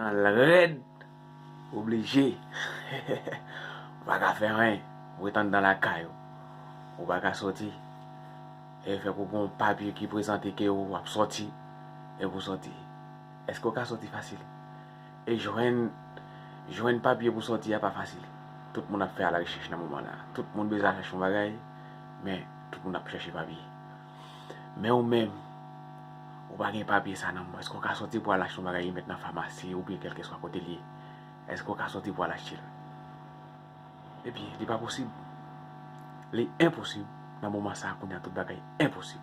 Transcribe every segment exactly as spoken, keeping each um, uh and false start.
Nan rèd, oblije. Ou pa ka fè anyen. Ou ret anndan lakay ou. Ou pa ka soti. E fèk ou gon papye ki prezante ke ou ap soti. E pou soti. Èske ou ka soti fasil? E jwenn, jwenn papye pou soti a pa fasil. Tout moun ap fè alarechèch nan moman la. Tout moun bezwen al chèche yon bagay, men tout moun ap chèche papye. Men ou menm, ou pa gen papye sa nan men w. Èske ou ka soti pou al achte yon bagay remèt nan famasi oubyen kèlkeswa kote l ye? Èske ou ka soti pou al achte l? Ebyen, li pa posib. Li enposib. Nan moman sa a, kounye a, tout bagay enposib.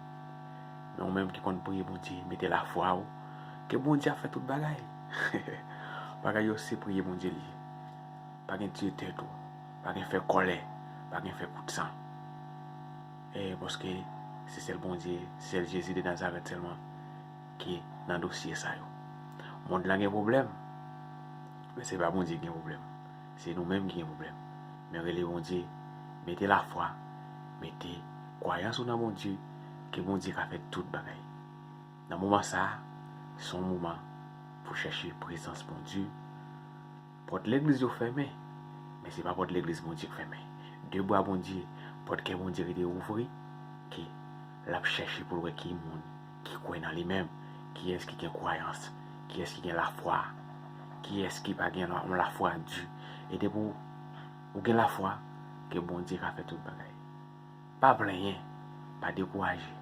Men ou menm ki konn priye Bondye, mete lafwa w, ke Bondye ap fè tout bagay. Bagay yo se priye Bondye li ye. Pa gen tiye tèt ou. Pa gen fè kòlè. Pa gen fè kout san. E paske se sèl Bondye, sèl Jezi de Nazarèt sèlman ki nan dosye sa yo. Mond lan gen pwoblèm, men se pa Bondye ki gen pwoblèm. Se nou menm ki gen pwoblèm. Men rele Bondye, mete lafwa, mete kwayans ou nan Bondye, ke Bondye ka fè tout bagay. Nan moman sa a, se yon moman pou chèche prezans Bondye. Pòt legliz yo fèmen, men se pa pòt legliz Bondye k fèmen. De bra Bondye, pòt kè Bondye rete ouvri, ke l ap chèche pou l wè ki moun ki kwè nan li menm, kiyès ki gen kwayans, kiyès ki gen lafwa, kiyès ki pa gen la- yon lafwa di. E depi w- ou gen lafwa, ke Bondye ka fè tout bagay. Pa plenyen, pa dekouraje.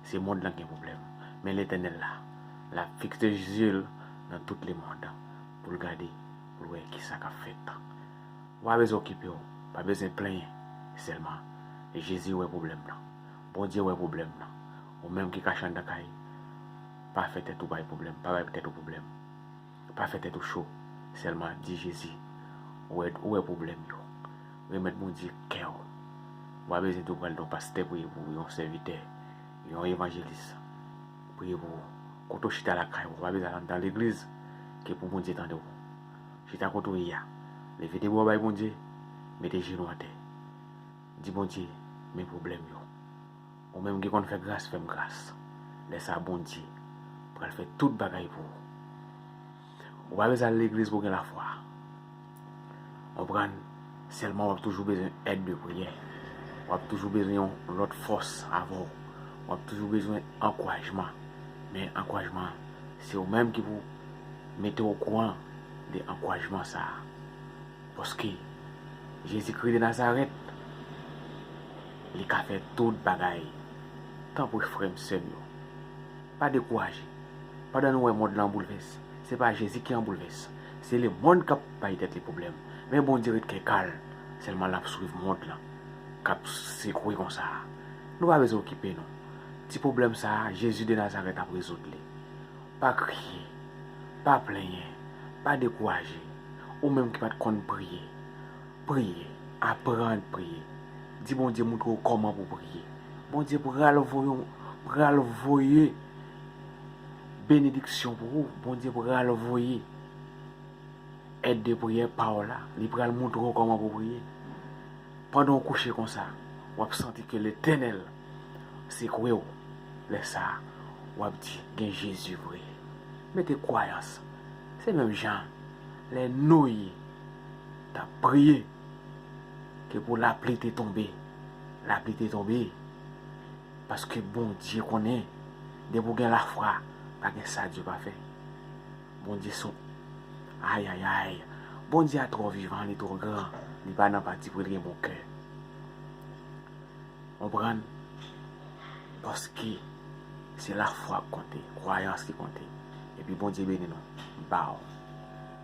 Se mond lan ki gen pwoblèm. Men Letènèl la, l ap fikse zye l nan tout lemonn pou l gade, pou l wè kisa k ap fèt. Ou pa bezwen okipe w, pa bezwen plenyen. Sèlman, Jezi wè pwoblèm nan. Bondye wè pwoblèm nan. Ou menm ki kache anndan kay, pa fè tèt ou bay pwoblèm, pa bay tèt ou pwoblèm. Pa fè tèt ou cho. Sèlman di Jezi, ou wè, ou wè pwoblèm yo. Remèt Bondye kè w. Ou pa bezwen di w pral di yon pastè priye pou ou, yon sèvitè, yon evanjelis priye pou ou. Kote w chita lakay ou, ou pa bezwen al anndan legliz ke pou Bondye tande w. Chita kote w ye a. Leve de bra w bay Bondye, mete jenou atè. Di Bondye, men pwoblèm yo. Ou menm ki konn fè gras, fè m gras. Lè sa a, Bondye pral fè tout bagay pou ou. Ou pa bezwen al legliz pou w gen lafwa. Konprann? Sèlman w ap toujou bezwen èd de priyè. W ap toujou bezwen yon lòt fòs avè w. W ap toujou bezwen ankourajman. Men ankourajman an, se ou menm ki pou mete w okouran de ankourajman sa a. Paske Jezikri de Nazarèt, li ka fè tout bagay. Tanpri, frè m, sè m yo, pa dekouraje. Pandan nou wè mond lan an boulvès, se pa Jezi ki an boulvès. Se lemonn k ap bay tèt li pwoblèm. Men Bondye ret kè kal, sèlman l ap swiv mond lan k ap sekwe konsa a. Nou pa bezwen okipe nou. Ti pwoblèm sa a, Jezi de Nazarèt ap rezoud li. Pa kriye, pa plenyen, pa dekouraje. Ou menm ki pa t konn priye, priye, aprann priye. Di Bondye montre w kòman pou w priye. Bondye pral voye, pral voye benediksyon pou ou. Bondye pral voye èd de priyè pa w la. Li pral montre w kòman pou w priye. Pandan w kouche konsa, w ap santi ke Letènèl sekwe w. Lè sa a, w ap di, gen Jezi vre. Mete kwayans. Se menm jan lè Noye t ap priye ke pou lapli te tonbe. Lapli te tonbe. Paske Bondye konnen, depi w gen lafwa, pa gen sa Dye pa fè. Bondye sou. Ayayay. Bondye a twò vivan, li twò gran. Li pa nan pati pou l gen bon kè. Konprann? Paske se lafwa k konte, kwayans ki konte. Epi Bondye beni nou. Baw.